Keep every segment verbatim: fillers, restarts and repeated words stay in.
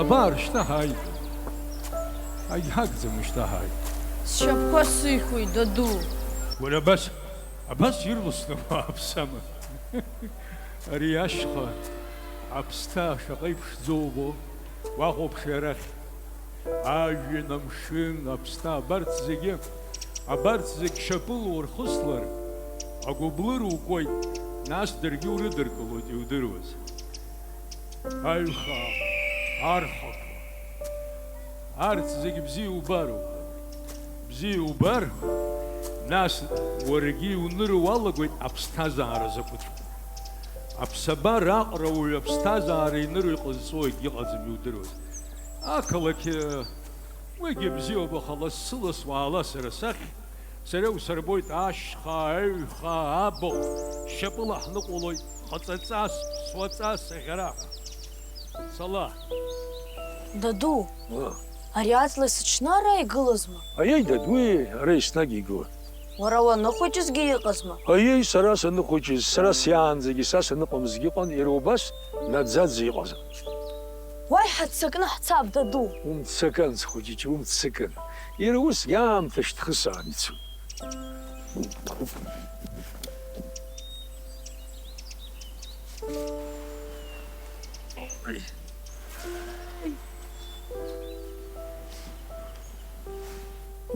Абар, шьҭа ҳааит. Егьҳагӡам, шьҭа ҳааит. Сшьапқәа сыхьуеит, даду. Уара абас, абас ирласны уааԥсама? Ари ашьха аԥсҭа шаҟа иԥшӡоу убо, уахәаԥш арахь. Ажәҩан, амшын, аԥсҭа, абарҭ зегьы, абарҭ зегь шьапыла урхыслар, агәыблыр укуеит, нас даргьы урыдыркылоит, иудыруаз. Аҩхаа, архақәа, арҭ зегь бзиа убароуп. Бзиа убар, нас уаргьы иуныр уалагоит аԥсҭазаара закәыҵәҟьоу. Аԥсабара аҟара уаҩы аԥсҭазаара иныру иҟазҵо егьыҟаӡам иудыруаз. Ақалақь, уигьы бзиоуп, аха лассы-ласс уаала сара сахь, сара иусырбоит ашьха, аҩха, абахә, шьапыла ҳныҟәалоит, хаҵаҵас, ԥсуаҵас, аӷьараҳәа. Сала. Даду, Уа. Ари аҵла есыҽны ара игылазма? Аиеи, дад, уи ара еснагь игылан. Уара уаныхәыҷызгьы иҟазма? Аиеи, сара саныхәыҷыз, сара сиаанӡагьы, са саныҟамзгьы ыҟан, иара убас наӡаӡа иҟазар. Уа иҳаццакны ҳцап, даду! Умццакын, схәыҷыҷы, умццакын. Иара усгьы аамҭа шьҭхысаан ицоит.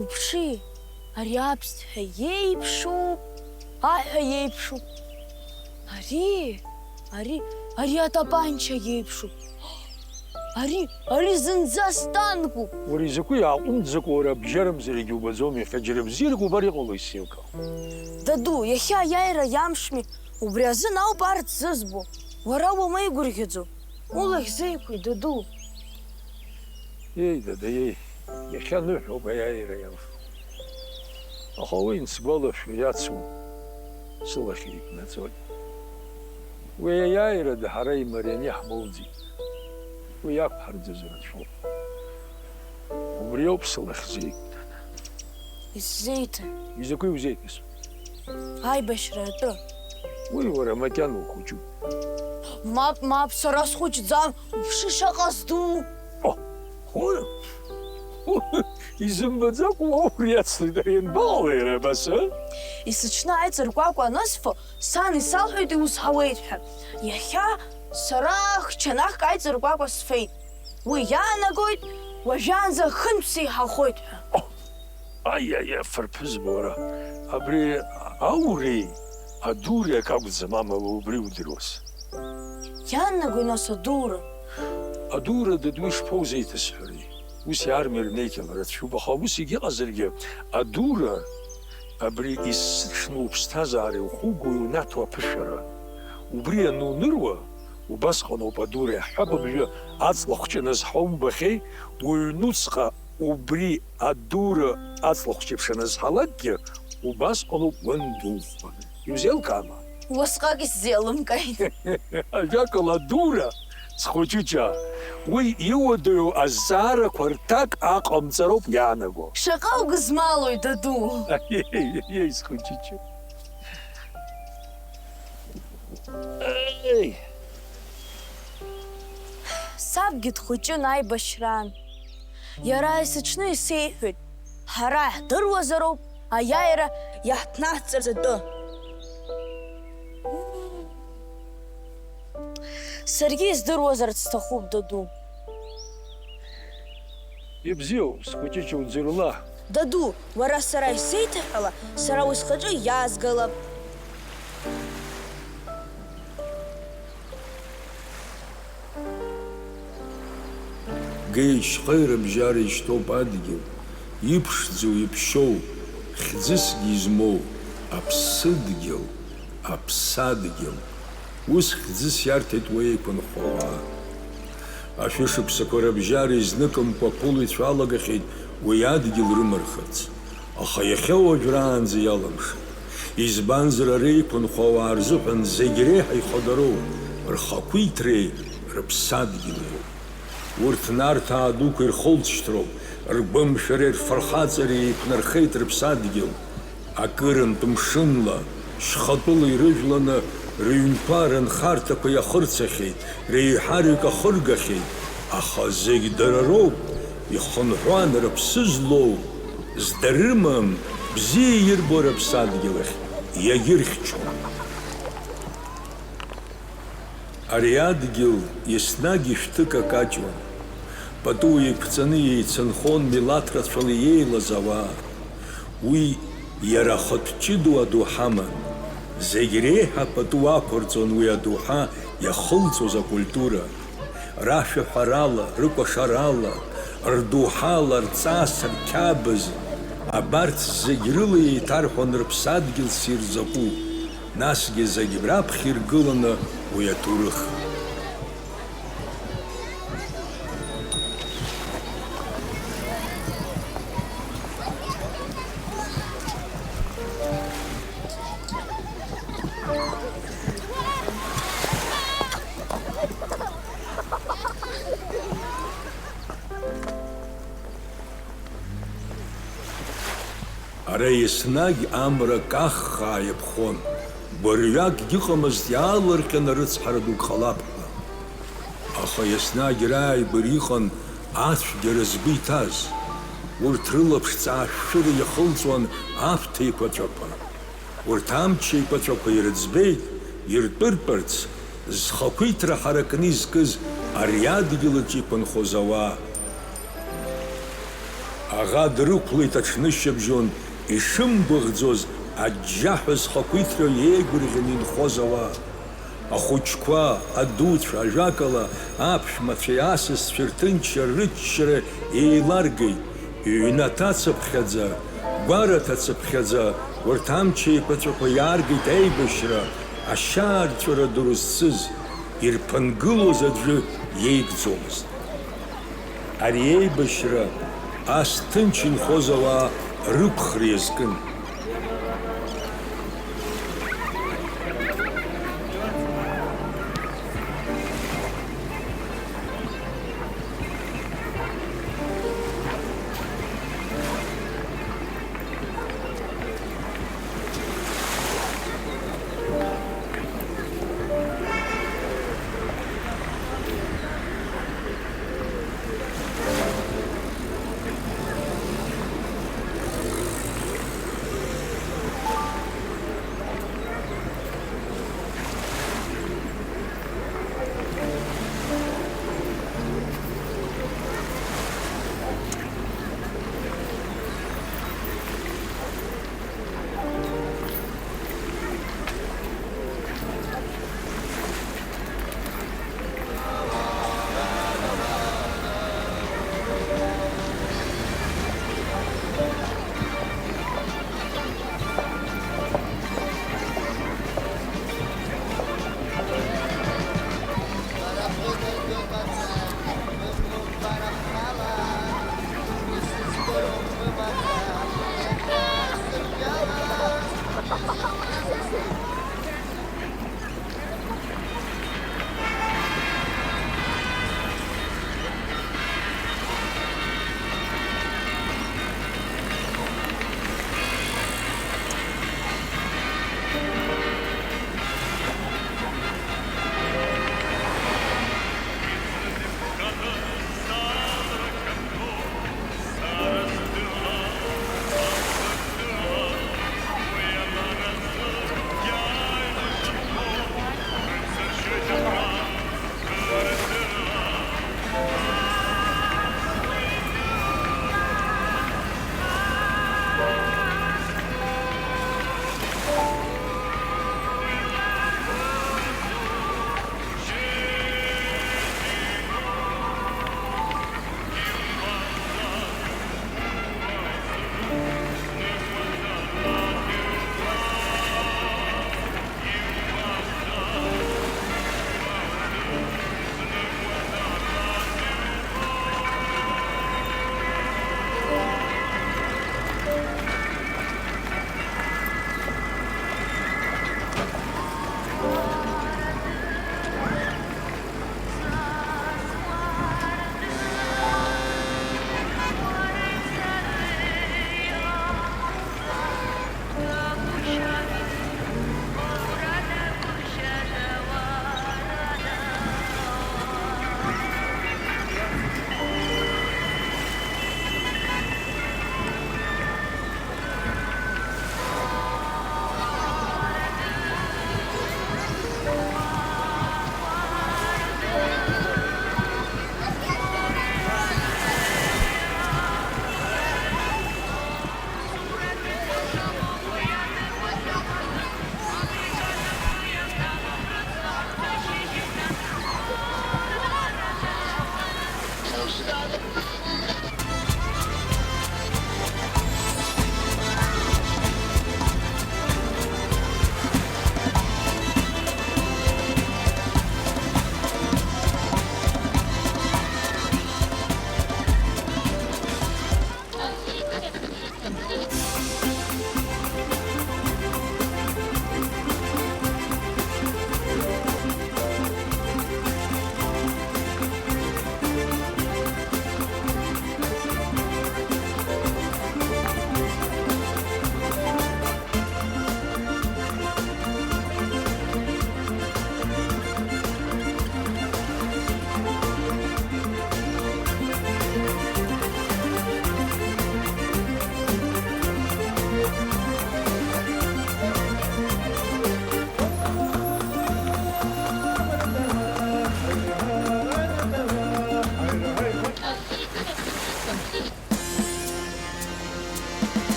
Уԥши, ари аԥсҭҳәа иеиԥшуп, аҳәа иеиԥшуп. Ари, ари, ари атапанча иеиԥшуп. Ари, ари зынӡа станкуп. Уара изакәи иааҟәымҵӡакәа уара абжьарамзарагьы убаӡом, иахьа џьара бзиарак убар иҟалои сеилкаауам. Даду, иахьа аиааира иамшми, убри азын ауп арҭ зызбо. Уара уамеигәырӷьаӡо. Улахь зеиқәи, даду? Еи, дада, еи, иахьа ныҳәоуп аиааира иамшо. Аха уи ансгәалашәо иацу сылахь еиқәнаҵоит. Уи аиааира ҳара имарианы иаҳмоуӡеит. Уи иақәҳарӡыз рацәоуп. Убриоуп сылахь зеиқәнана. Исзеиҭа. Изакәи узеиҭасҳәо? Аибашьра атәы. Уи уара макьана ухәыҷуп. Мап, мап, сара схәыҷӡам, уԥшы шаҟа зду! О, уи, изымбаӡакәа уа уриацлеит, ари анбаҟалеи иара абас, а? Есыҽны аиҵаркәакәа анысфо, сан исалҳәеит иузҳауеит ҳәа. Иахьа сара хчанахк аиҵаркәакәа сфеит. Уи иаанагоит, уажәаанӡа хынтә сеиҳахоит ҳәа. О, аиаиа, фырԥызба уара. Абри ауреи, адуреи акы акәӡам, амала убри удыруаз. Иаанагои, нас, адура? Адура, даду, ишԥоузеиҭасҳәари? Ус иаармыҩрны еиҭалара рацәоуп, аха ус егьыҟазаргьы, адура, абри исзыҽну уԥсҭазаара иухуго иунаҭо аԥышәара. Убри ануныруа, убасҟаноуп адура иаҳҳәап, абжәы аҵла хәҷы анызҳауа умбахьеи, уҩнуҵҟа убри адура аҵла хәҷеиԥш анызҳалакгьы, убасҟаноуп уандухәа. Иузеилкаама? Уасҟак исзеилымкааит. Ажәакала, адура, схәыҷыҷаа, уи иуадаҩу азҵаарақәа рҭак аҟамҵароуп иаанаго. Шаҟа угызмалои, даду? Еи, схәыҷыҷы. Еи! Сабгьы дхәыҷын аибашьраан. Иара есыҽны исеиҳәеит, ҳара иаҳдыруазароуп аиааира иаҳҭнаҳҵарц атәы. Саргьы издыруазарц сҭахуп, даду. Ибзиоуп, схәыҷыҷ, уӡырҩла. Даду, уара сара исеиҭаҳәала, сара уи схаҿы иаазгалап. Геи шьхеи рыбжьара ишьҭоуп адгьыл, иԥшӡоу, иԥшьоу, хьӡысгьы измоу, аԥсыдгьыл, аԥсадгьыл. Ус хьӡыс иарҭеит уи еиқәынхо ауаа. Ашәышықәсақәа рыбжьара изныкымкәа аԥылаҩцәа алагахьеит уи адгьыл рымырхырц. Аха иахьа уажәраанӡа иалымшеит. Избанзар, ара еиқәынхо ауаа рзыҳәан зегь реиҳа ихадароу рхақәиҭреи рыԥсадгьыли роуп. Урҭ Нарҭаа дуқәа ирхылҵшьҭроуп, ргәымшәареи рфырхаҵареи еиқәнархеит рыԥсадгьыл. Акырынтә мшынла, шьхатәыла ирыжәланы, рыҩнқәа рынхарҭақәа иахырцахьеит, реиҳараҩык ахыргахьеит, Аха зегь дара роуп, ихынҳәуан рыԥсы злоу, зда рымам, бзиа ирбо рыԥсадгьыл ахь иагьырхьчон. Ари адгьыл еснагь ишәҭы какаҷуан. Пату еиқәҵаны еицынхон милаҭ рацәала иеилаз ауаа. Уи иара ахатә ҷыдоу адоуҳа аман. Зегь реиҳа пату ақәырҵон уи адоуҳа иахылҵуаз акультура. Рашәаҳәарала, рыкәашарала, рдоуҳала, рҵас, рқьабз, абарҭ зегь рыла еиҭарҳәон рыԥсадгьыл ссир закәу, насгьы зегь раԥхьа иргыланы уи аҭоурых. Ара еснагь амра каххаа иаԥхон, гәырҩакгьы ыҟамызт иаалырҟьаны рыцҳара дук ҟалап ҳәа. Аха еснагь рааигәара иҟан ацәгьара згәы иҭаз. Урҭ рылаԥш ҵаашәшәыра иахылҵуан аԥҭа еиқәаҵәақәа. Урҭ амч еиқәаҵәақәа ирыӡбеит, иртәыртәырц, зхақәиҭра ҳаракны изкыз ари адгьыл аҿы иқәынхоз ауаа. Аӷа дрықәлеит аҽнышьыбжьон ишымгәыӷӡоз аџьџьаҳәа зхақәиҭра еигәырӷьаны инхоз ауаа. Ахәыҷқәа, адуцәа, ажәакала, аԥшәмацәеи асасцәеи рҭынчра, рыччара еиларгеит. Ҩнаҭа цыԥхьаӡа, гәараҭа цыԥхьаӡа, урҭ амч еиқәаҵәақәа иааргеит аибашьра, ашьаарҵәыра ду рызцыз, ирԥынгылоз аӡәы иеигӡомызт. Ари еибашьра ас ҭынч инхоз ауаа рықәхра иазкын.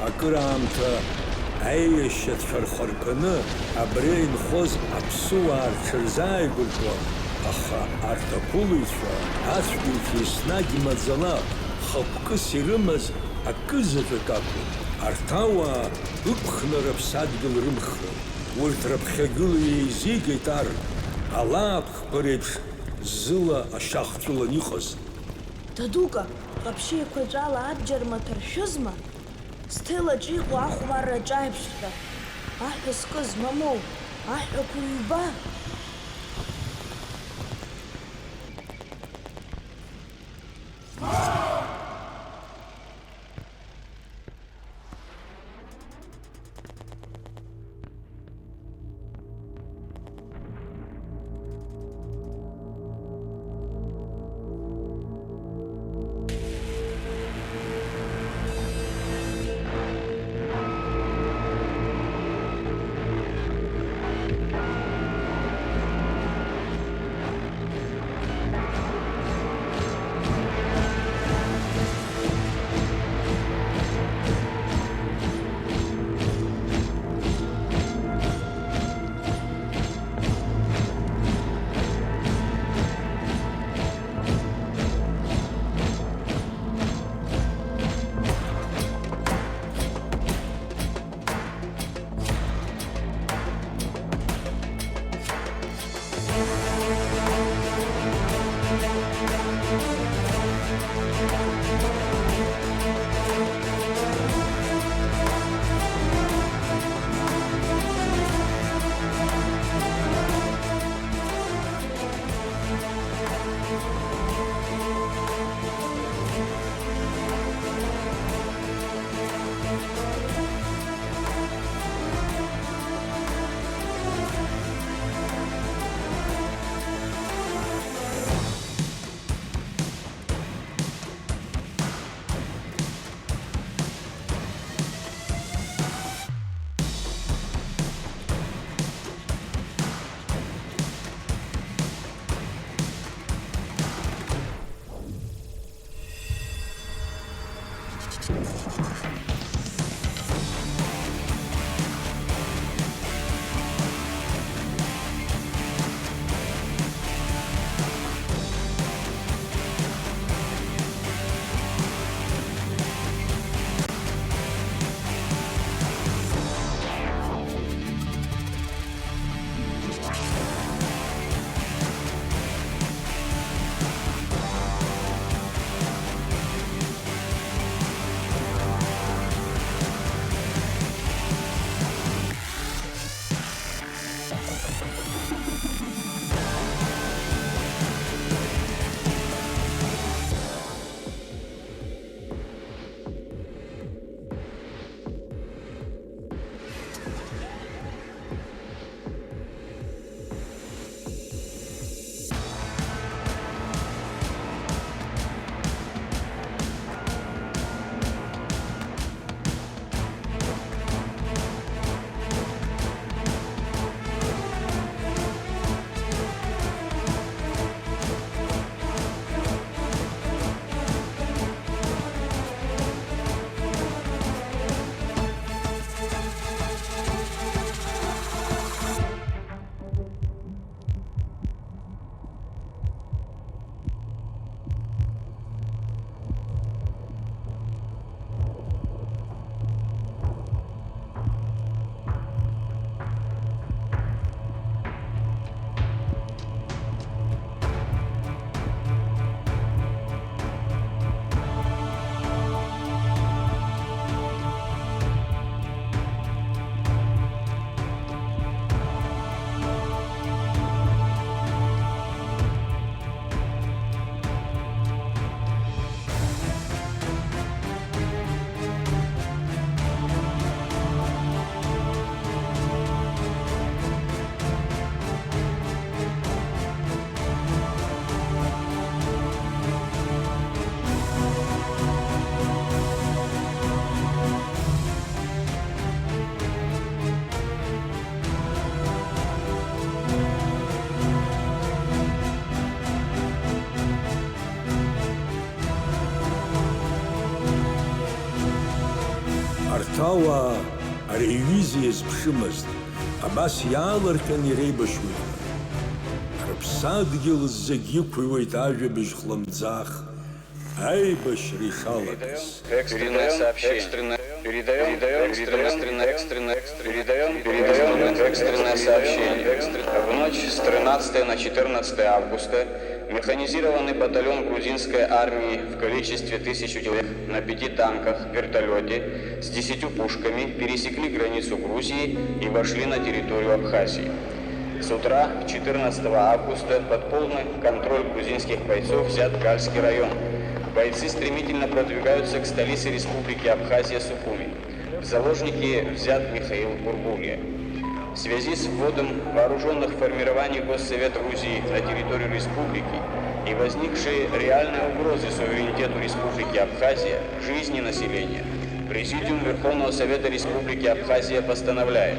Акыраамҭа аиашьацәа рхы рганы абри инхоз аԥсуаа рҽырзааигәыртәуан, аха арҭ ақәылаҩцәа ацәгьоуцәа еснагь маӡала хықәкыс ирымаз акы заҵәык акәын. Арҭ ауаа ықәхны рыԥсадгьыл рымхын. Урҭ рыԥхьагыла еизигеит ар, алаапкқәа реиԥш зыла ашьа хҵәылан иҟаз. Дадука, Ҟаԥшьы еиқәаҵәала абџьар маҭәа ршәызма? Сҭел аҿы иҟоу ахәмарра аҿаеиԥшҵәҟьа. Аҳәа зкыз, мамоу, аҳәақәа ҩба! Ауаа ари аҩыза иазԥшымызт, абас иаалырҟьан иреибашьуеит ҳәа. Рыԥсадгьыл зегь иқәыҩуеит ажәабжь хлымӡаах, аибашьра ишалатәаз. Экстренное сообщение. Передаем экстренное, экстренное, экстренное, экстренное, передаем, передаем экстренное сообщение. В ночь с тринадцатого на четырнадцатое августа механизированный батальон грузинской армии в количестве тысячи человек на пяти танках, вертолете с десятью пушками пересекли границу Грузии и вошли на территорию Абхазии. С утра четырнадцатого августа под полный контроль грузинских бойцов взят Гальский район. Бойцы стремительно продвигаются к столице Республики Абхазия Сухуми. В заложники взят Михаил Гургулья. В связи с вводом вооружённых формирований Госсовет Грузии на территорию республики и возникшей реальной угрозы суверенитету Республики Абхазия, жизни населения, Президиум Верховного Совета Республики Абхазия постановляет: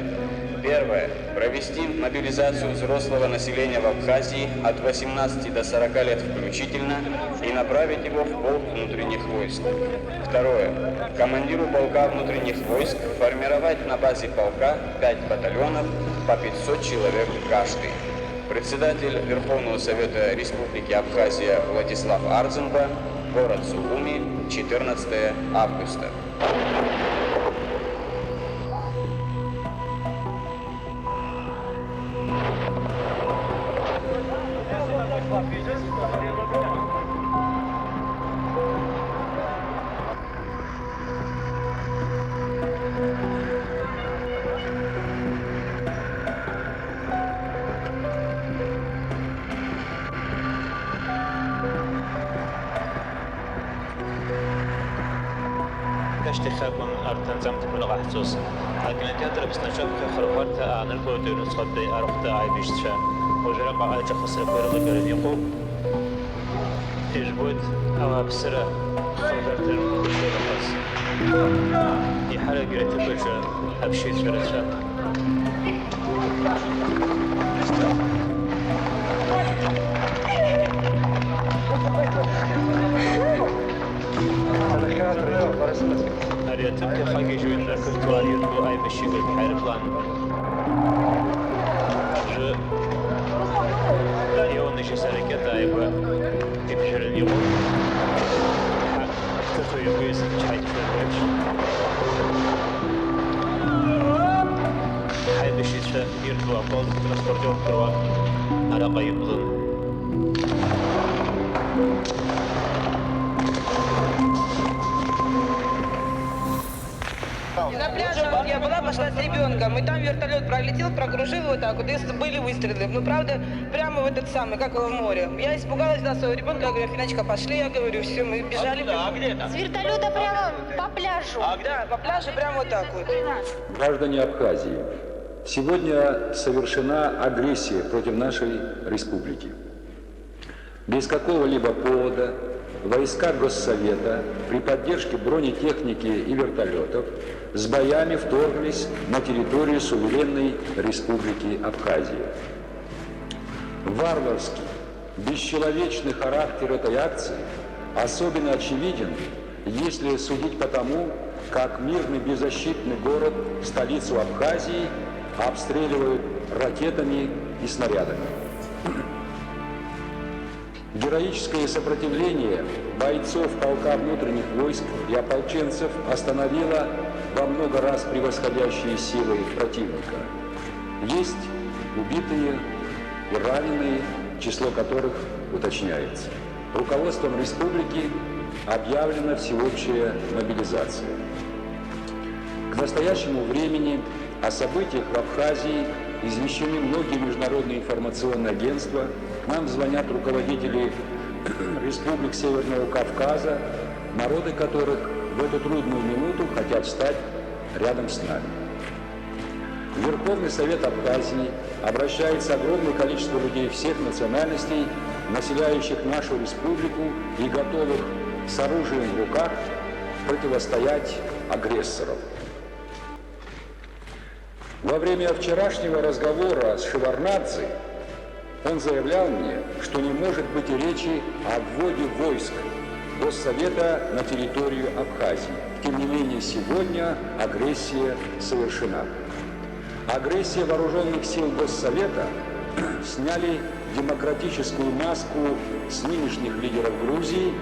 первое. Провести мобилизацию взрослого населения в Абхазии от восемнадцати до сорока лет включительно и направить его в полк внутренних войск. Второе. Командиру полка внутренних войск формировать на базе полка пять батальонов по пятьсот человек каждый. Председатель Верховного Совета Республики Абхазия Владислав Арзымба, город Сухуми, четырнадцатое августа. Ашьҭахь акәын арҭ анҵамҭақәа ныҟаҳҵоз. Акинотеатр Аԥсны аҿаԥхьа ахырхәарҭа ааныркылоит аҩнуҵҟатәи арахәҭа аибашьцәа. Уажәраҟа аиҿахысрақәа ирылагараны иҟоуп. Ижәбоит ауааԥсыра ахырхәарҭа ирымоу ишеилахаз. Еиҳарак иара аҭыԥ аҿы аԥсшьаҩцәа рацәан. Ари аҭыԥ иахагьежьуеит ақырҭуа иртәу аибашьыгатә ҳаирплан. Аӡәы иоунажьыз аракета ааигәа иԥжәараны иҟоуп. Ҳа, ҳҭыхҩы игәы иазымчҳаит шәара реиԥш. Ҳаибашьыҩцәа иртәу аполк транспортер руак араҟа иблын. На пляже вот я была, пошла с ребенком, и там вертолет пролетел, прокружил вот так вот, и с- были выстрелы. Ну, правда, прямо в этот самый, как его, в море. Я испугалась, взяла своего ребенка, я говорю: «Афиночка, пошли», я говорю, все, мы бежали. А куда? А где это? С вертолета прямо по пляжу. А где? Да, по пляжу прямо вот так вот. Граждане Абхазии, сегодня совершена агрессия против нашей республики. Без какого-либо повода войска Госсовета при поддержке бронетехники и вертолетов с боями вторглись на территорию суверенной Республики Абхазия. Варварский, бесчеловечный характер этой акции особенно очевиден, если судить по тому, как мирный беззащитный город, столицу Абхазии, обстреливают ракетами и снарядами. Героическое сопротивление бойцов полка внутренних войск и ополченцев остановило во много раз превосходящие силы противника. Есть убитые и раненые, число которых уточняется. Руководством республики объявлена всеобщая мобилизация. К настоящему времени о событиях в Абхазии извещены многие международные информационные агентства. Нам звонят руководители республик Северного Кавказа, народы которых в эту трудную минуту хотят встать рядом с нами. Верховный Совет Абхазии обращается огромное количество людей всех национальностей, населяющих нашу республику и готовых с оружием в руках противостоять агрессору. Во время вчерашнего разговора с Шеварднадзе он заявлял мне, что не может быть и речи о вводе войск Госсовета на территорию Абхазии. Тем не менее, сегодня агрессия совершена. Агрессия вооружённых сил Госсовета сняли демократическую маску с нынешних лидеров Грузии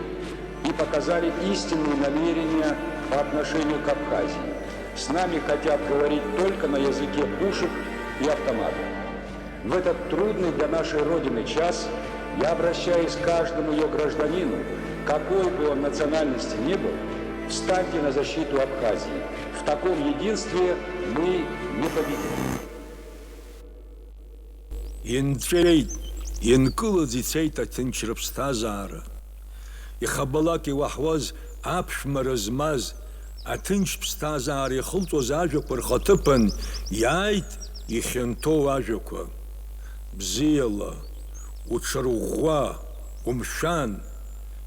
и показали истинные намерения по отношению к Абхазии. С нами хотят говорить только на языке пушек и автоматов. В этот трудный для нашей Родины час я обращаюсь к каждому её гражданину, какой бы он национальности ни был, встаньте на защиту Абхазии. В таком единстве мы непобедимы. Инҵәеит, инкылаӡ ицеит аҭынчра ԥсҭазаара. Ихабалак иуаҳуаз аԥшәмара змаз, аҭынч ԥсҭазаара ихылҵуаз ажәақәа рхаҭыԥан иааит ихьанҭоу ажәақәа. Бзиала, уҽырӷәӷәа, умшәан,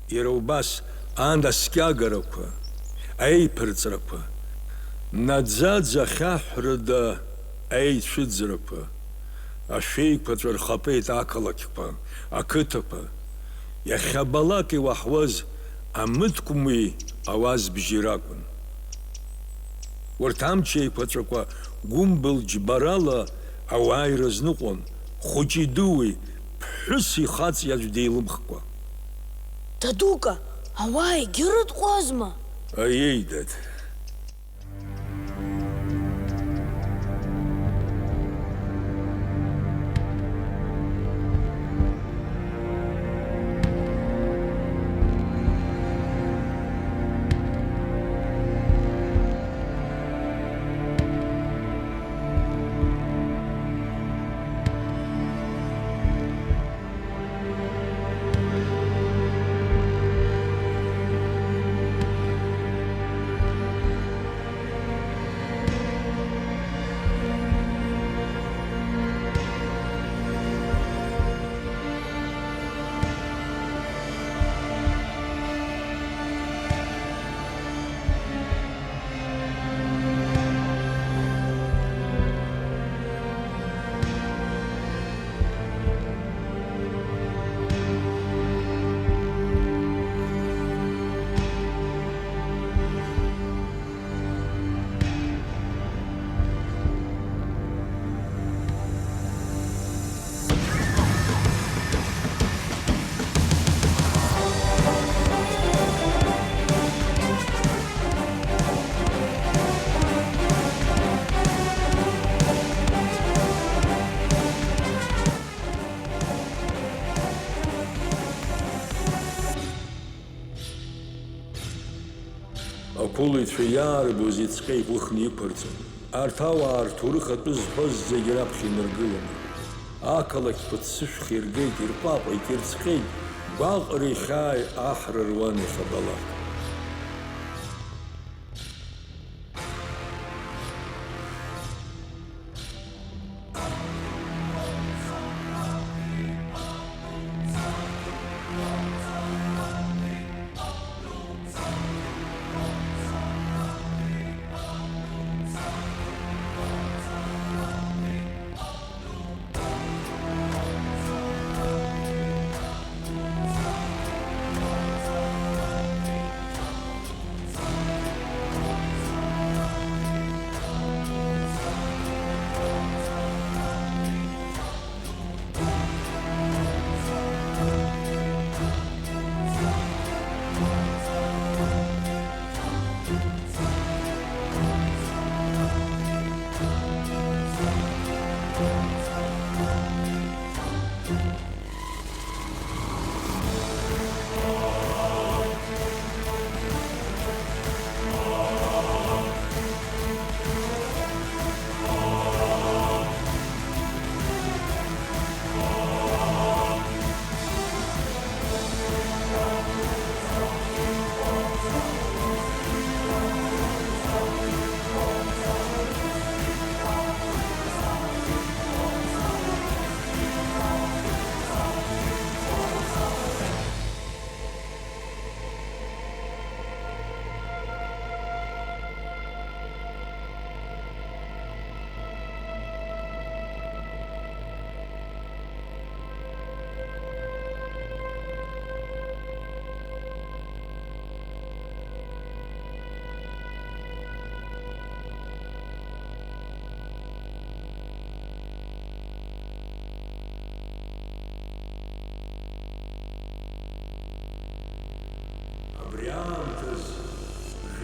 иара убас анаскьагарақәа, аиԥырҵрақәа, наӡаӡа ахьаҳәрада аицәыӡрақәа, ашәеиқәаҵәа рхатәеит ақалақьқәа, ақыҭақәа, иахьабалак иуаҳуаз амыткәми ауазбжьи ракәын. Урҭ амч еиқәаҵәақәа гәымбыл џьбарала ауаа ирызныҟәон, хәыҷи-дуи, ԥҳәыси хаҵеи аӡә деилымхкәа. Дадука, ауаа егьырытҟәазма? Аиеи, дад. Ақәылаҩцәа иааргоз иҵҟьа иҟәыхны иқәырҵон. Арҭ ауаа рҭоурых атәы зҳәоз зегь раԥхьа инаргыланы, ақалақьқәа ццышәха иргеит, ирҟәаҟәеит, ирҵҟьеит, гәаҟреи хьааи аҳра руан иахьабалак.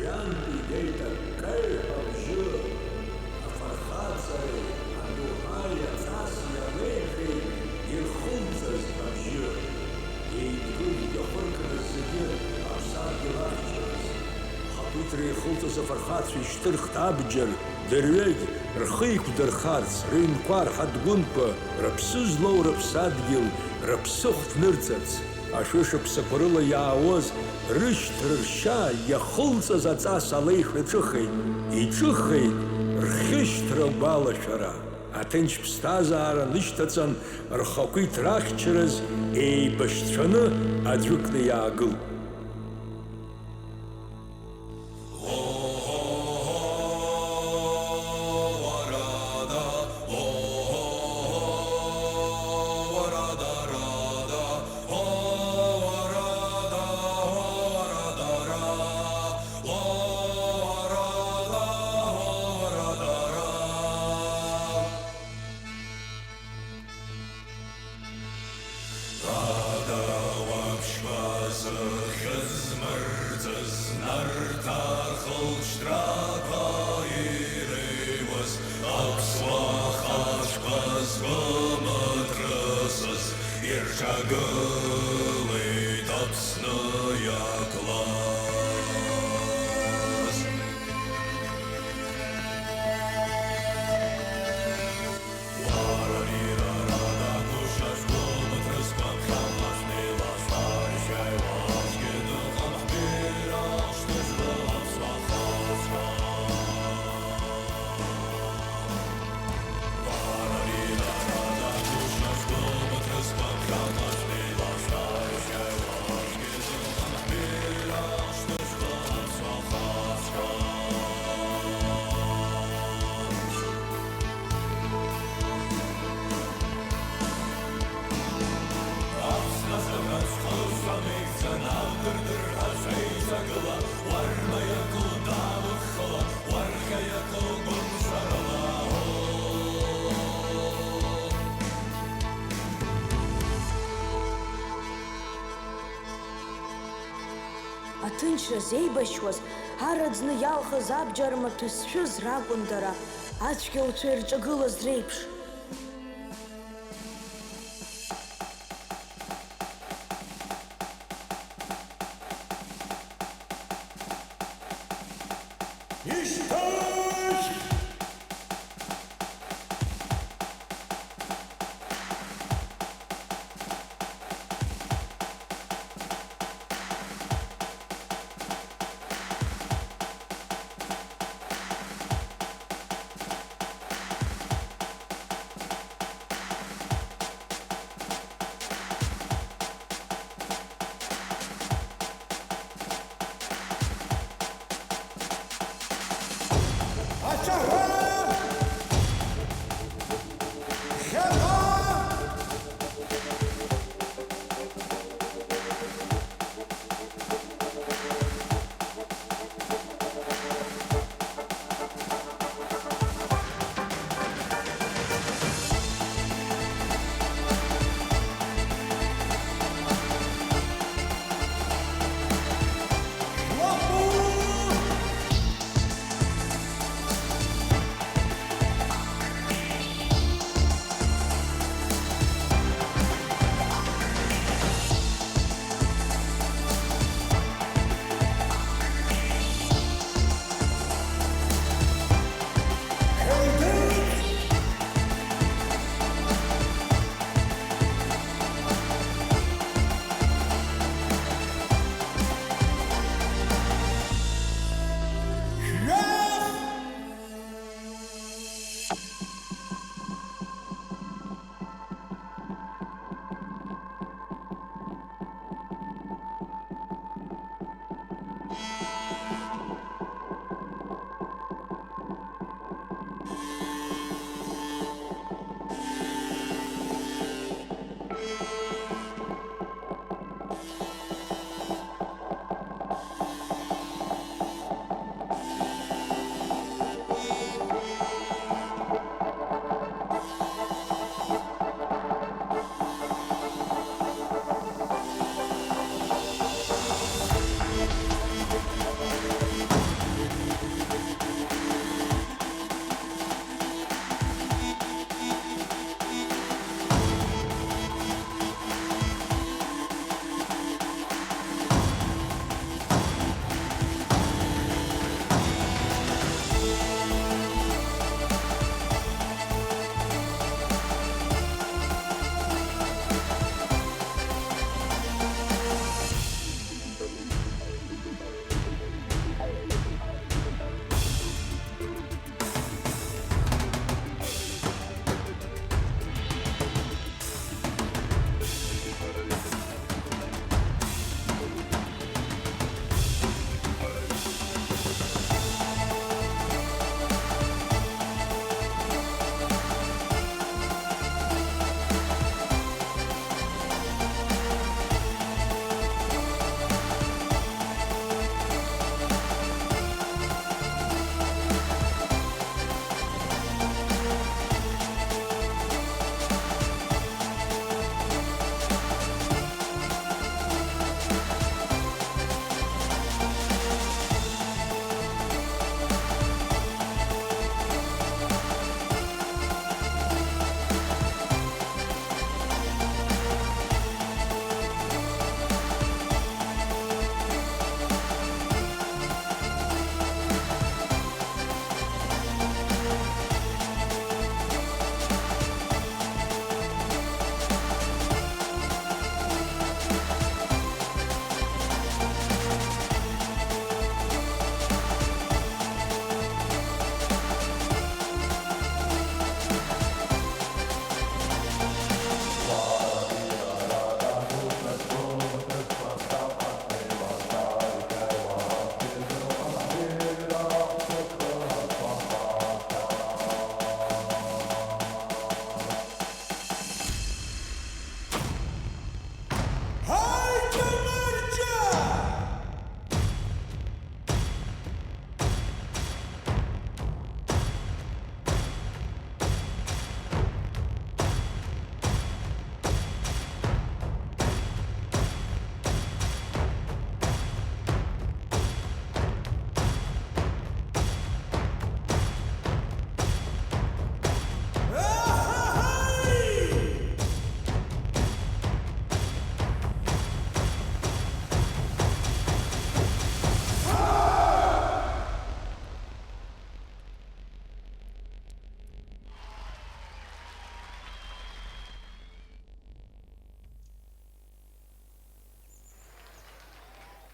Иантәи игеит аккаҩ абжьы, афырхаҵареи адоуҳаи аҵаси алеишәеи ирхылҵыз абжьы. Еидгылеит иахыркны зегьы аԥсадгьыл ахьчараз. Ахақәиҭра ирхылҵыз афырхацәа ишьҭырхт абџьар дырҩегь рхы еиқәдырхарц, рыҩнқәа рҳадгәынқәа, рыԥсы злоу рыԥсадгьыл, рыԥсыхәҭ нырҵарц. Ашәышықәсақәа рыла иаауаз рышьҭра ршьа иахылҵыз аҵас алеишәа иҿыхеит, иҿыхеит рхьышьҭра агәалашәара. Аҭынч ԥсҭазаара нышьҭаҵан, рхақәиҭра ахьчараз еибашьцәаны аӡәыкны иаагылт. Ада уаԥшьба зыхьыз мырҵыз, Нарҭаа рхылҵшьҭрақәа иреиуаз, аԥсуа хаҵәқәа згәы мытрысыз, ирҿагылеит Аԥсны иаклаз. Аҭынчра зеибашьуаз, араӡны иалхыз абџьар маҭәа зшәыз ракәын дара, ацәгьауцәа ирҿагылаз реиԥш. Ишьҭыхь!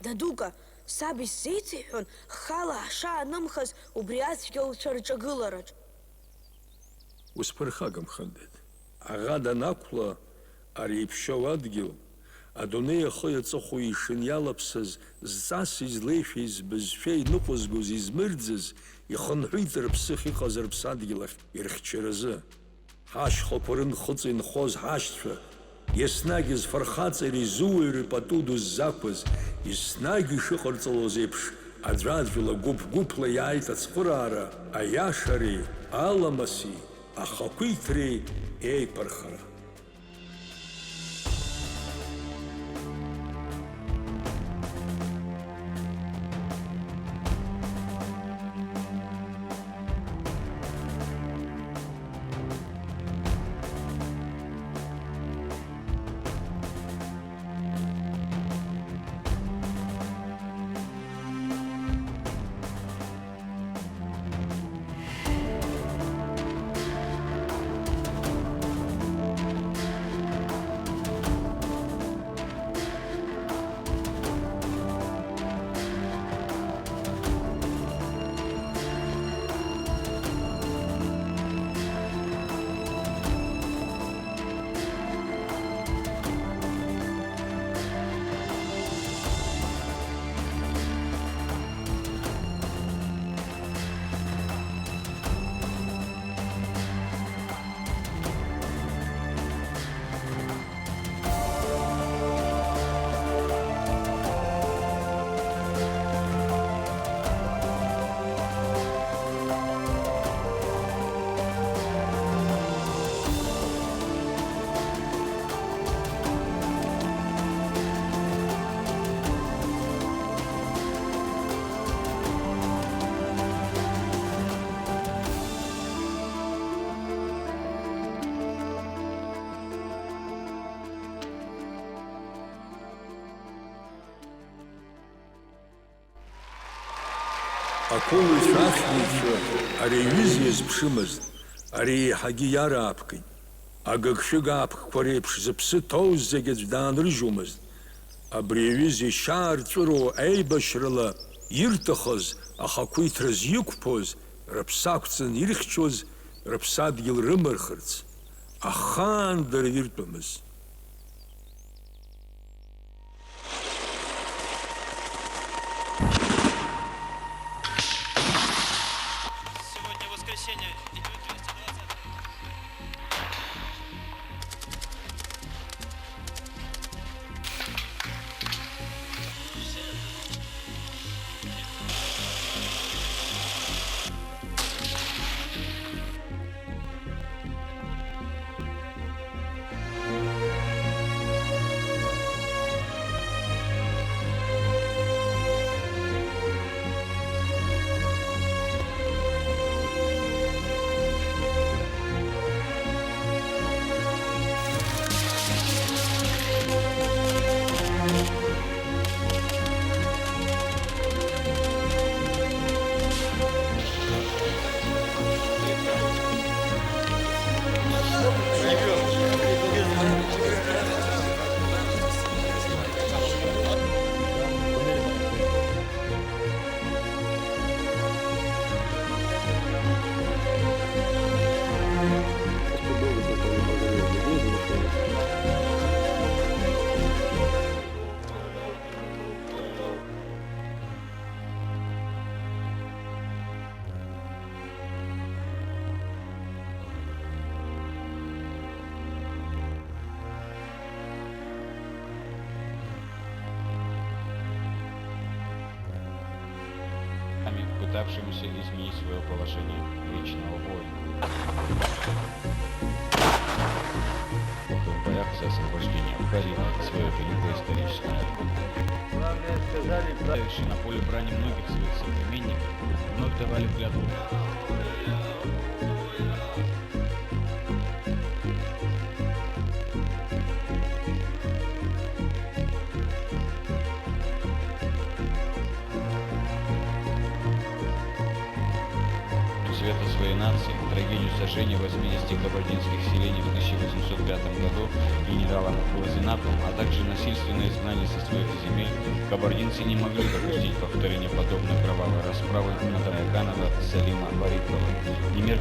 Надука, саб исзеиҭеиҳәон, ҳхала ҳшаанымхаз убри ацәгьауцәа рҿагылараҿ. Усԥырхагамхан, дад. Аӷа данақәла, ари иԥшьоу адгьыл, адунеи ахи аҵыхәеи ишыниалаԥсаз, зҵаси злеишәеи збызшәеи ныҟәызгоз измырӡыз, ихынҳәит рыԥсы ахьыҟаз рыԥсадгьыл ахь ирхьчаразы. Ҳашьхақәа рынхыҵ инхоз ҳашьцәа, еснагь зфырхаҵареи зуаҩреи пату ду ззақәыз, еснагь ишыҟарҵалоз еиԥш, аӡәаӡәала гәыԥ-гәыԥла иааит ацхыраара, аиашареи, аламыси, ахақәиҭреи еиқәырхара. Ақәылаҩцәа ахьӡ-ҩцәа ари аҩыза иазԥшымызт, ари еиҳагьы иараапкит. Агыгшәыг аапкқәа реиԥш зыԥсы ҭоу зегь аӡә даанрыжьуамызт. Абри аҩыза ишьаарҵәыроу аибашьрала ирҭахыз, ахақәиҭра зиқәԥоз, рыԥсы ақәҵаны ирхьчоз, рыԥсадгьыл рымырхырц, ахаан дара иртәымыз. Сегодня воскресенье, идёт двести двадцатый. Пытавшемуся изменить своё положение вечного воина. В боях за освобождение Абхазии своё великое историческое. Главное, сказали, правившие на поле брани многих своих соплеменников, вновь давали клятву. Света своей нации, Сожжение восьмидесяти кабардинских селений в тысяча восемьсот пятом году генералом Глазенаппом, а также насильственное изгнание со своих земель, кабардинцы не могли допустить повторения подобной кровавой расправы над Амуканова Салима Баритова. Немер-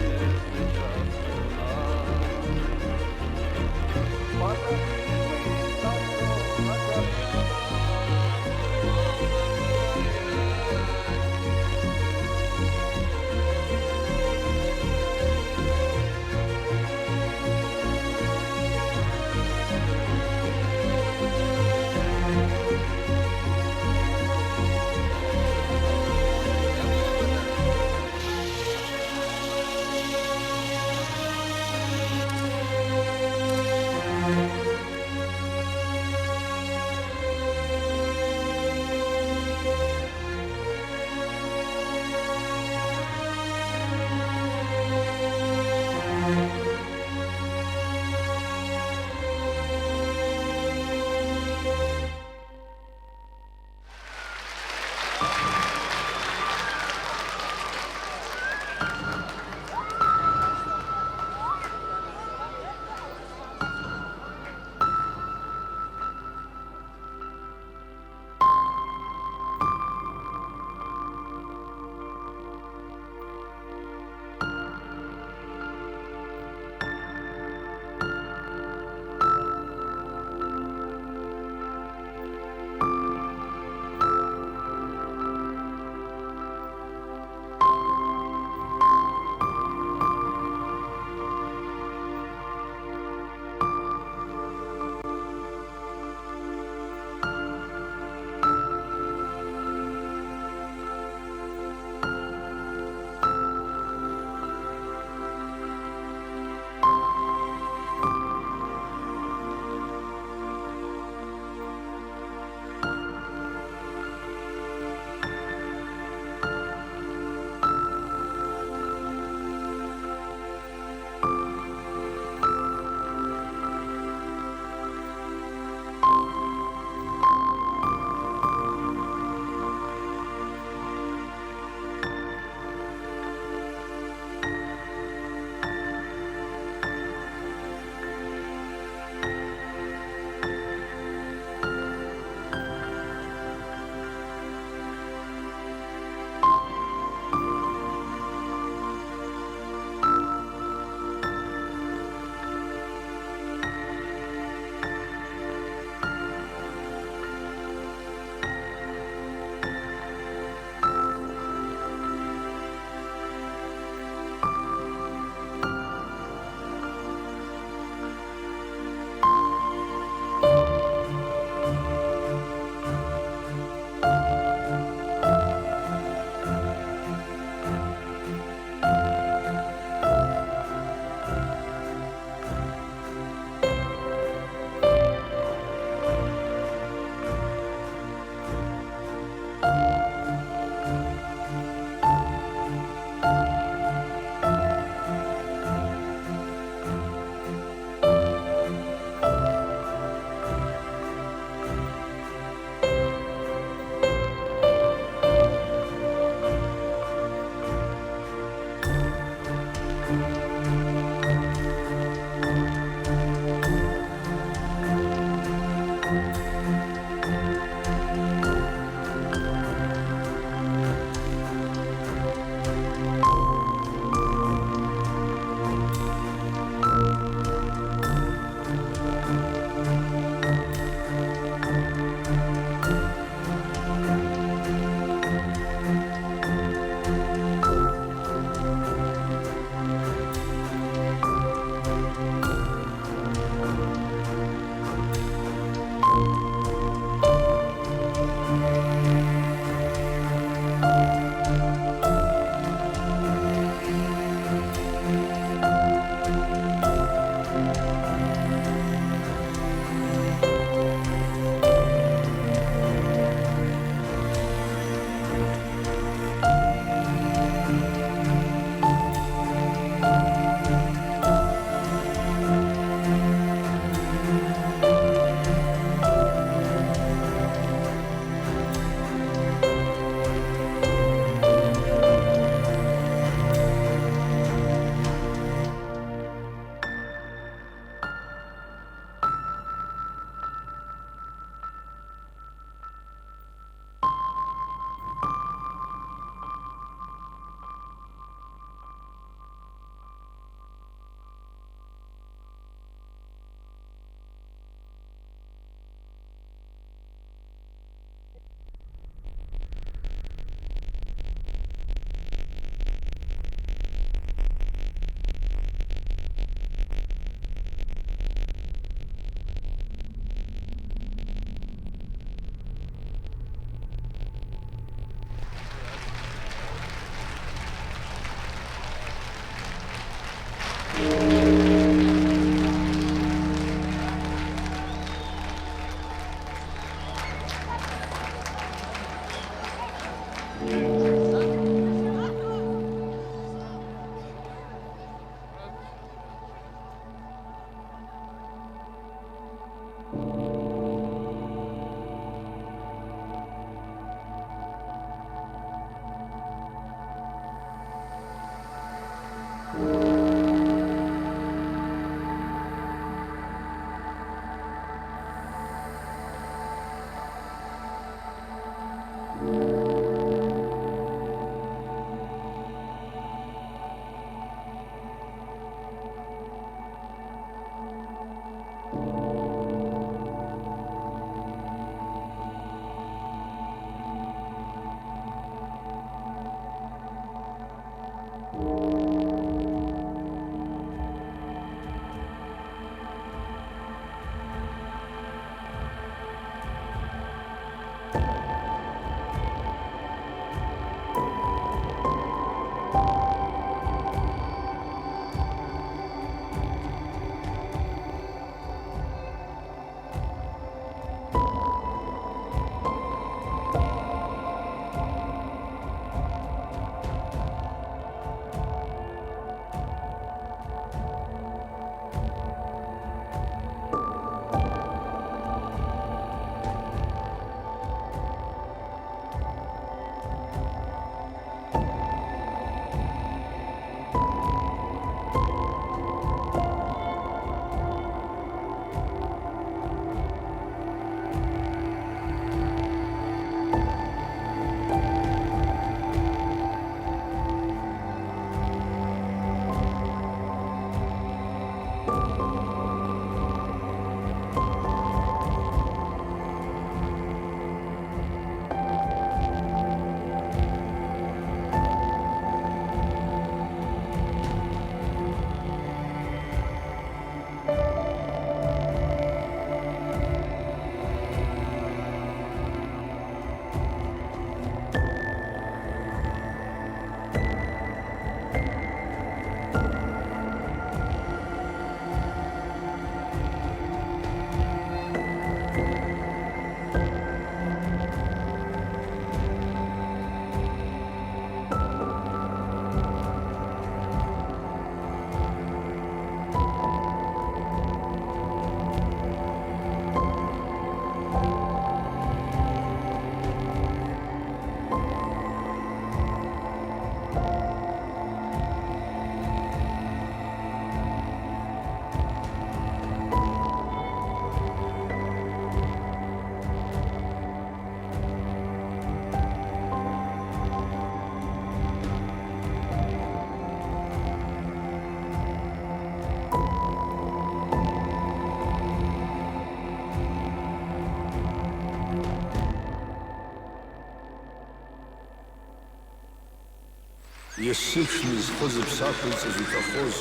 Есыҽны зхы-зыԥсы ақәылҵаз иҭахоз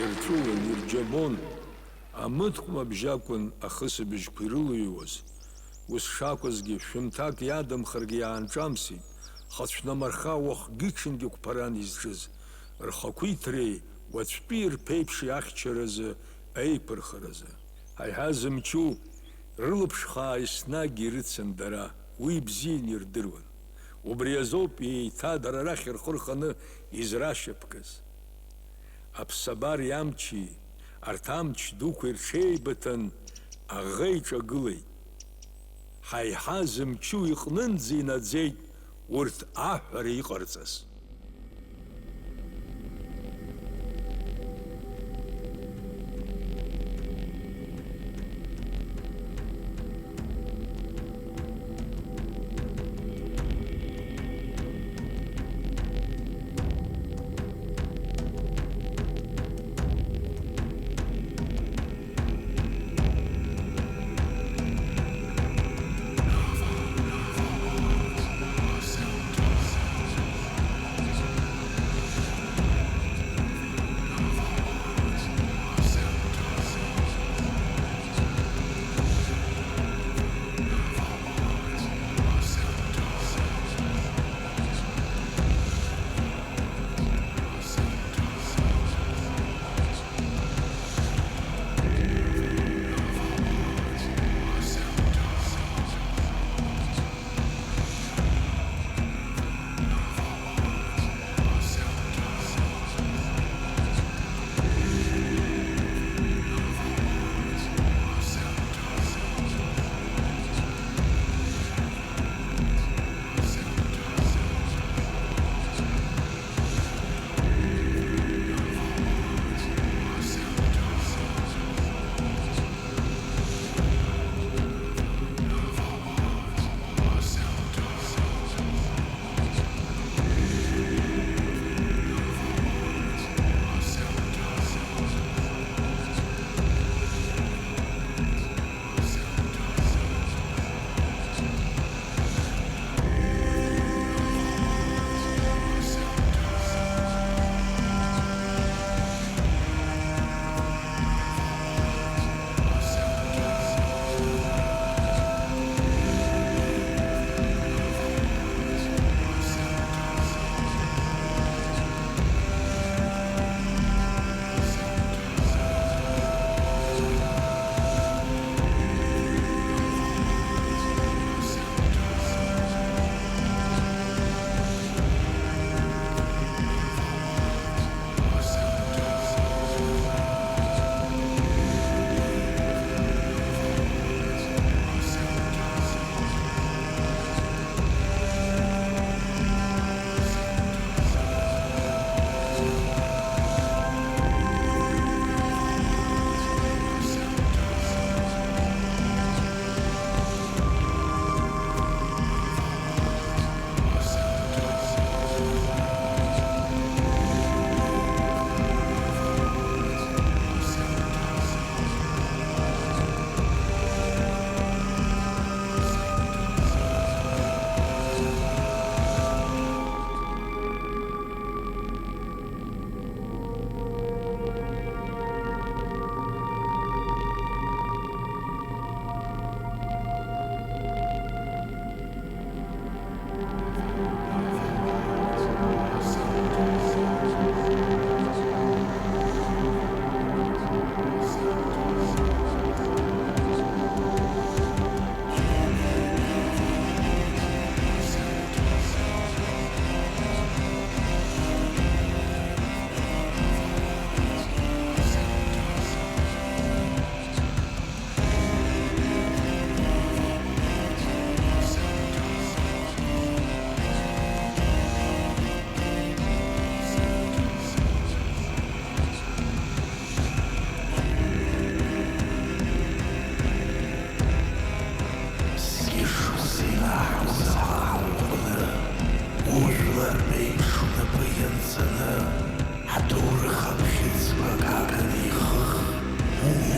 ирҵәыуон, ирџьабон. Амыткәма абжьы акәын ахысыбжьқәа ирылыҩуаз. Ус шакәызгьы, шәымҭак иадамхаргьы иаанҿамсит, хацәнамырха уахгьы-ҽынгьы қәԥаран изҿыз, рхақәиҭреи уаҵәтәи рԥеиԥши ахьчаразы, аиқәырхаразы. Ҳаиҳа зымчу рылаԥш хаа еснагь ирыцын дара, уи бзианы ирдыруан. Убри азоуп еиҭа дара рахь рхы рханы израшьапкыз. Аԥсабареи амчи, арҭ амч дуқәеи рҽеибыҭан аӷа иҿагылеит. Ҳаиҳа зымчу иҟнынӡа инаӡеит урҭ аҳәара иҟарҵаз.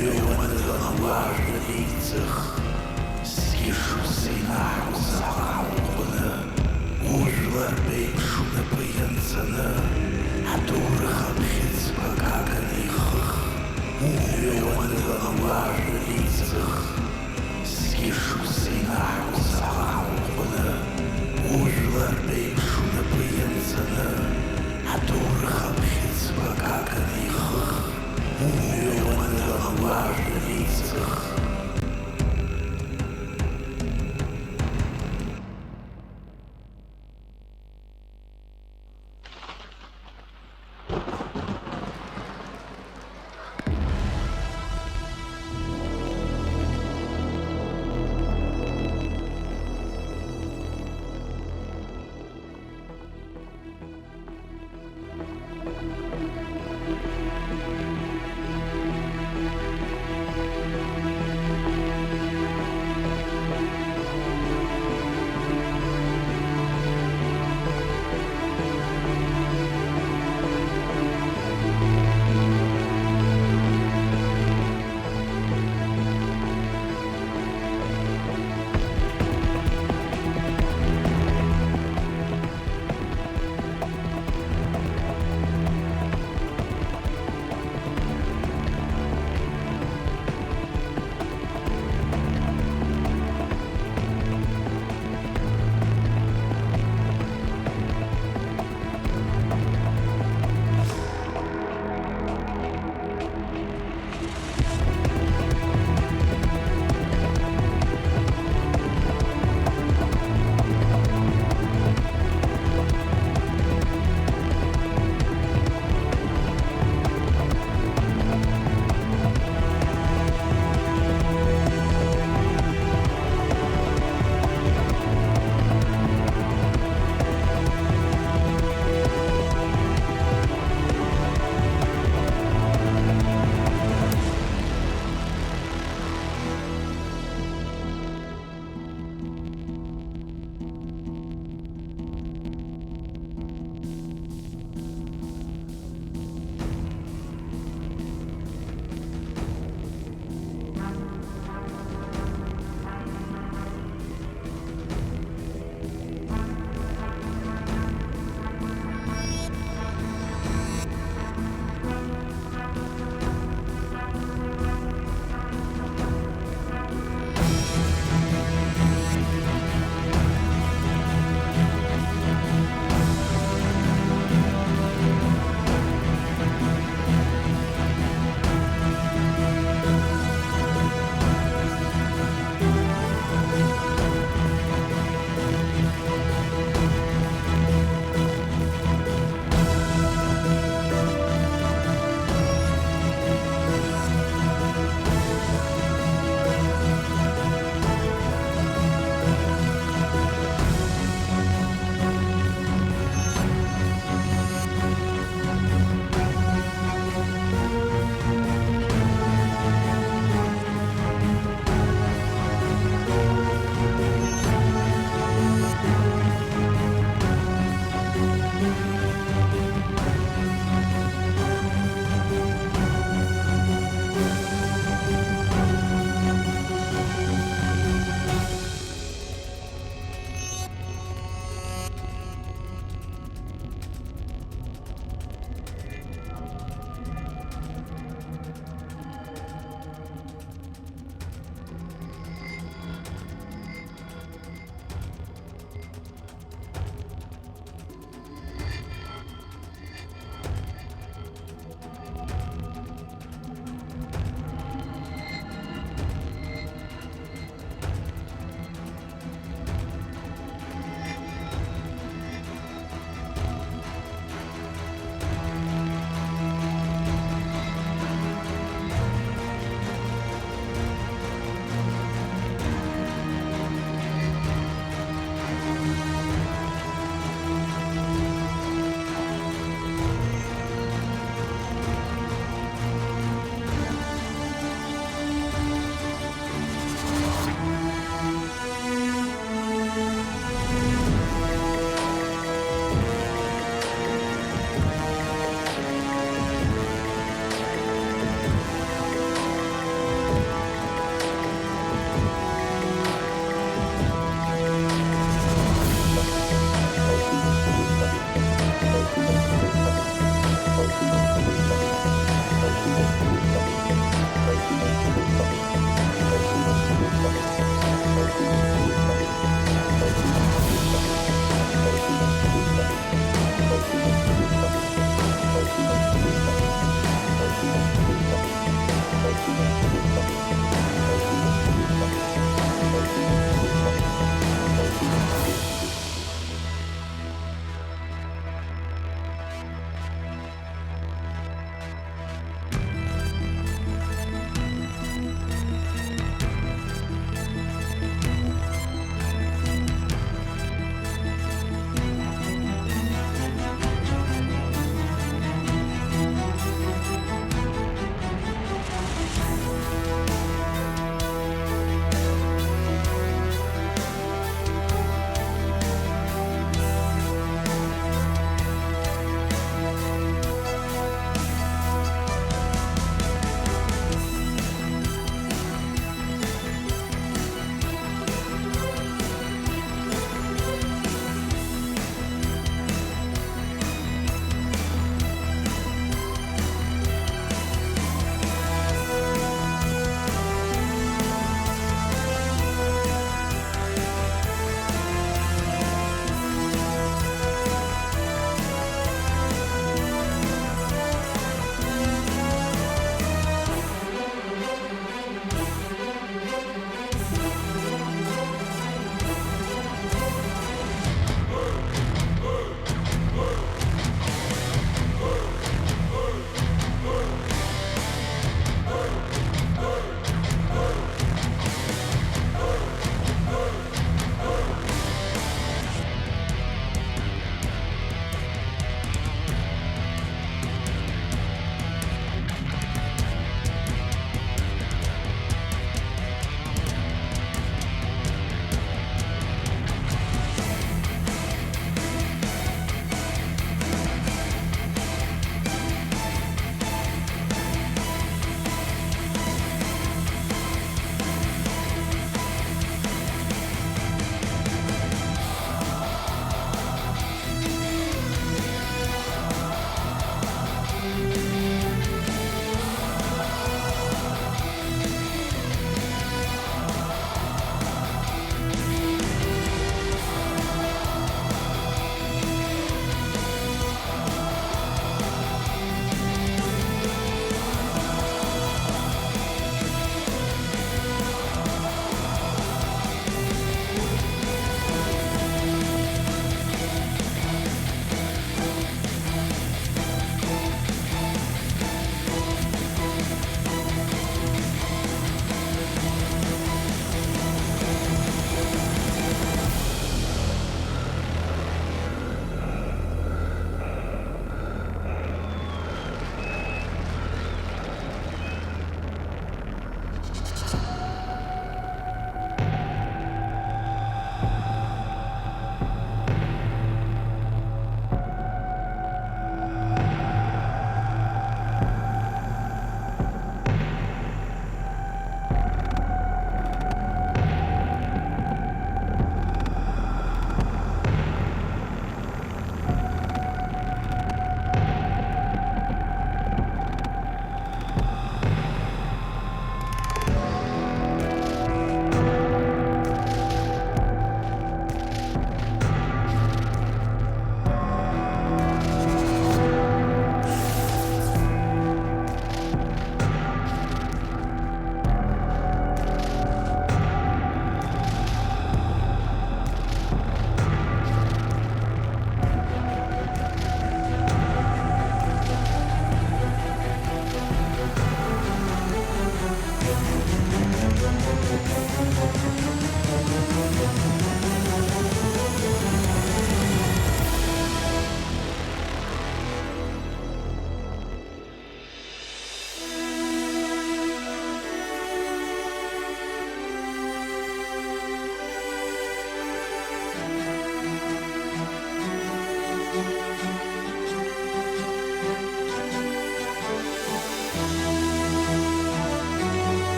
Уаныран уажәа еиҵых, зқьышықәса инаҳкәыз аҟан уҟәны, ужәлар реиԥш унапы ианҵаны, аҭоурых абӷьыцқәа гаганы ихых. Умҩа уаныран уажәа еиҵых, зқьышықәса инаҳкәыз аҟан уҟәны, ужәлар реиԥш унапы ианҵаны, аҭоурых абӷьыцқәа гаганы ихых. Умҩа уаныран уажәа еиҵых.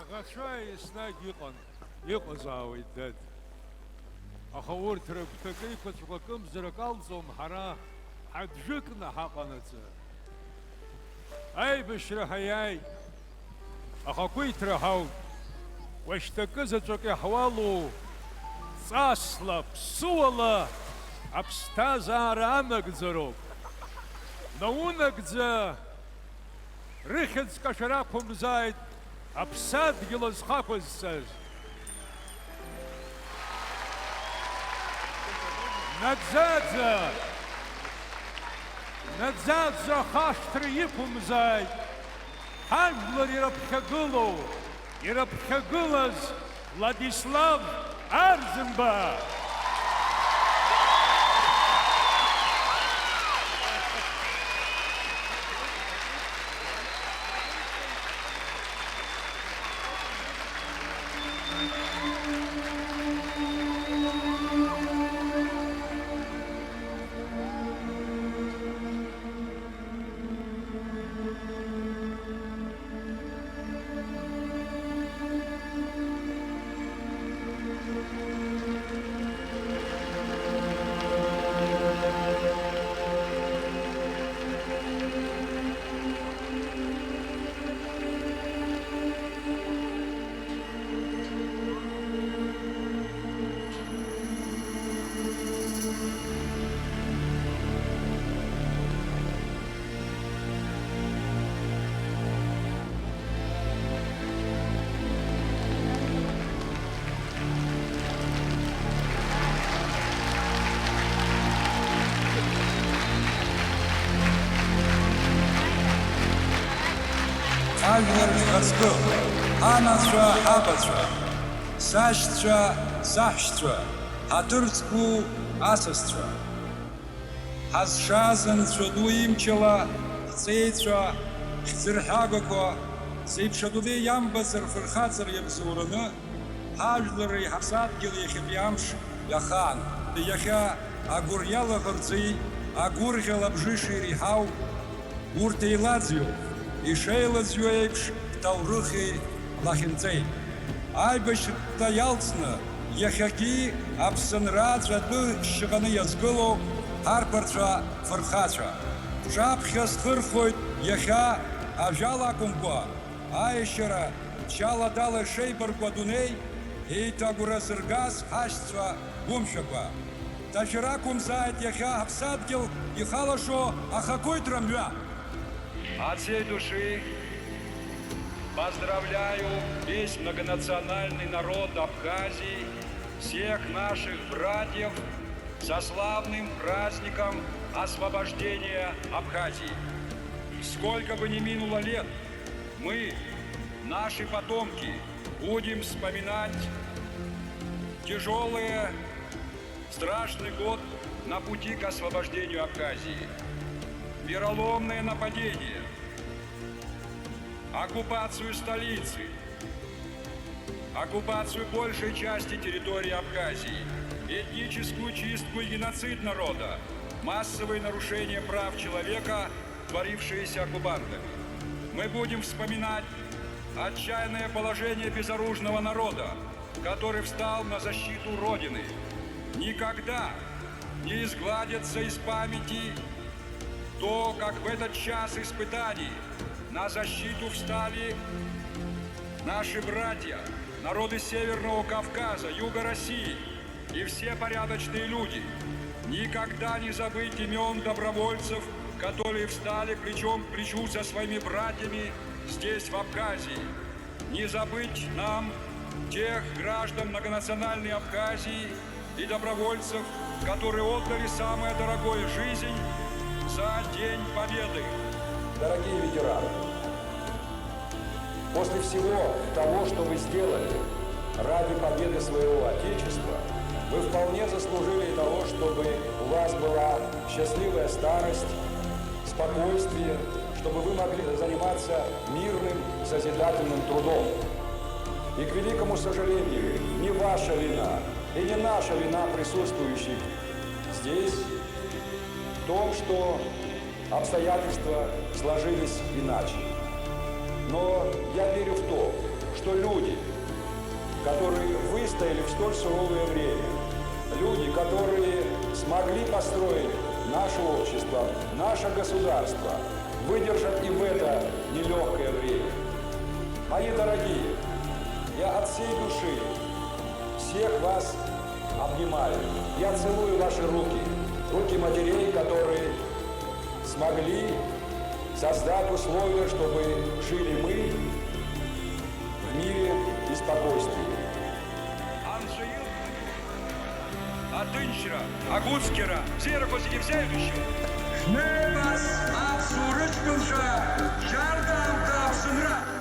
Аӷацәа еснагь иҟан, иҟазаауеит, дад. Аха урҭ рыгәҭакы еиқәаҵәақәа акымзарак алҵуам ҳара ҳаӡәыкны ҳаҟанаҵы. Аибашьра ҳаиааит, ахақәиҭра ҳауп. Уашьҭакы заҵәык иаҳуалу ҵасла, ԥсыуала аԥсҭазаара анагӡароуп. Наунагӡа рыхьӡ кашәара ақәымзааит аԥсадгьыл азхақәызҵаз. Наӡаӡа, наӡаӡа ахашҭра иқәымзааит ҳажәлар ирыԥхьагылоу, ирыԥхьагылаз Владислав Арӡынба! Ажәлар рхаҵкы, ҳанацәа, ҳабацәа, сашьцәа, саҳәшьцәа, ҳаҭыр зқәу асасцәа. Ҳазшаз Анцәа ду имчала ҳҵеицәа, ҳӡырҳәагақәа, зеиԥш адунеи иамбац рфырхаҵара иабзоураны, ҳажәлари ҳаԥсадгьыли иахьатәи амш иахаан. Иахьа агәырӷьа лаӷырӡи агәырӷьа лабжыши иреиҳау урҭ еилаӡҩоуп, ишеилаӡҩо еиԥш, ҭоурыхи лахьынҵеи. Аибашьра иалҵны, иахьагьы Аԥсынра ҵәатәы шьаҟаны иазгылоу ҳарԥарцәа фырхацәа. Ҿаԥхьа схырхуеит иахьа ажәала акәымкәа, аешьара ԥшьаладала ишеибарку адунеи, еиҭагәра зыргаз ҳашьцәа гәымшәақәа. Ҭашәара ақәымзааит иахьа ҳаԥсадгьыл ихалашо ахақәиҭра мҩа! От всей души поздравляю весь многонациональный народ Абхазии, всех наших братьев со славным праздником освобождения Абхазии. Сколько бы ни минуло лет, мы, наши потомки, будем вспоминать тяжелые страшный год на пути к освобождению Абхазии. Вероломное нападение, оккупацию столицы, оккупацию большей части территории Абхазии, этническую чистку и геноцид народа, массовые нарушения прав человека, творившиеся оккупантами. Мы будем вспоминать отчаянное положение безоружного народа, который встал на защиту Родины. Никогда не изгладится из памяти то, как в этот час испытаний на защиту встали наши братья, народы Северного Кавказа, Юга России и все порядочные люди. Никогда не забыть имен добровольцев, которые встали плечом к плечу со своими братьями здесь, в Абхазии. Не забыть нам тех граждан многонациональной Абхазии и добровольцев, которые отдали самое дорогое — жизнь за День Победы. Дорогие ветераны, после всего того, что вы сделали ради победы своего Отечества, вы вполне заслужили того, чтобы у вас счастливая старость, спокойствие, чтобы вы могли заниматься мирным, созидательным трудом. И, к великому сожалению, не ваша вина и не наша вина присутствующих здесь в том, что обстоятельства сложились иначе. Но я верю в то, что люди, которые выстояли в столь суровое время, люди, которые смогли построить наше общество, наше государство, выдержат и в это нелегкое время. Мои дорогие, я от всей души всех вас обнимаю. Я целую ваши руки, руки матерей, которые смогли создать условия, чтобы жили мы в мире и спокойствии. Анцәа илҳәеит, аҭынчра, агәыцқьара, бзиарақәа зегьы бзеиӷьышьоит. Шәнеибас, аԥсуа рыҷкәынцәа, шәарҭ аамҭа аԥсынра!